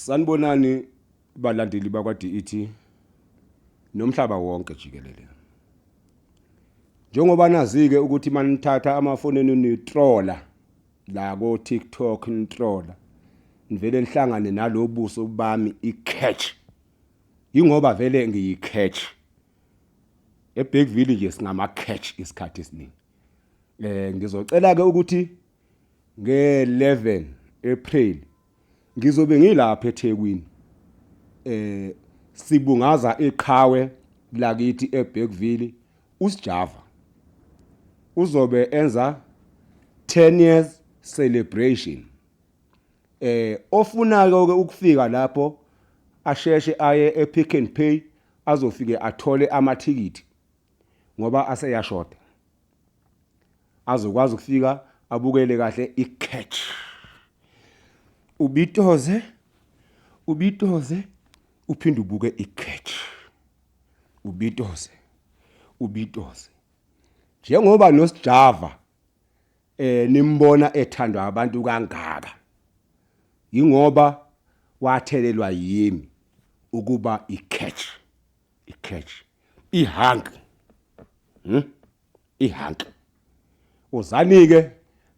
Sanibonani balandeli bakwa-DET nomhlaba wonke jikelele. Njengoba nazi-ke ukuthi manithatha amafoni enu nitrola la ko-TikTok nitrola nivele nihlangane nalobuso bami i-catch. Yingoba vele ngiyi-catch. EBergville nje singama-catch isikhathi esiningi. Eh ngizocela ke ukuthi nge-11 April ngizobe ngilapha eThekwini eh sibungaza iqhawe lakithi eBergville uSjava uzobe enza 10 years celebration. Eh ofuna ke ukufika lapho asheshe aye ePick and Pay azofike athole amathikithi ngoba aseyashoda, azokwazi ukufika abukele kahle i-catch. Ubitoze ubitoze uphinde ubuke i-catch, ubitoze ubitoze njengoba noSjava eh nimbona ethandwa abantu kangaka, ingoba wathelelwa yimi ukuba i-catch, i-catch, ihunk, Ihunk. Uzanike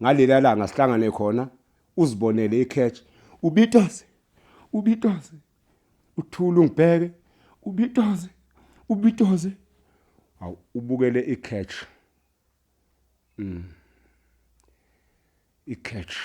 ngalela langa sihlangane khona uzibonele i-catch. Ubitoze ubitoze uthule ungibheke, ubitoze ubitoze, awu ubukele i-catch. I-catch.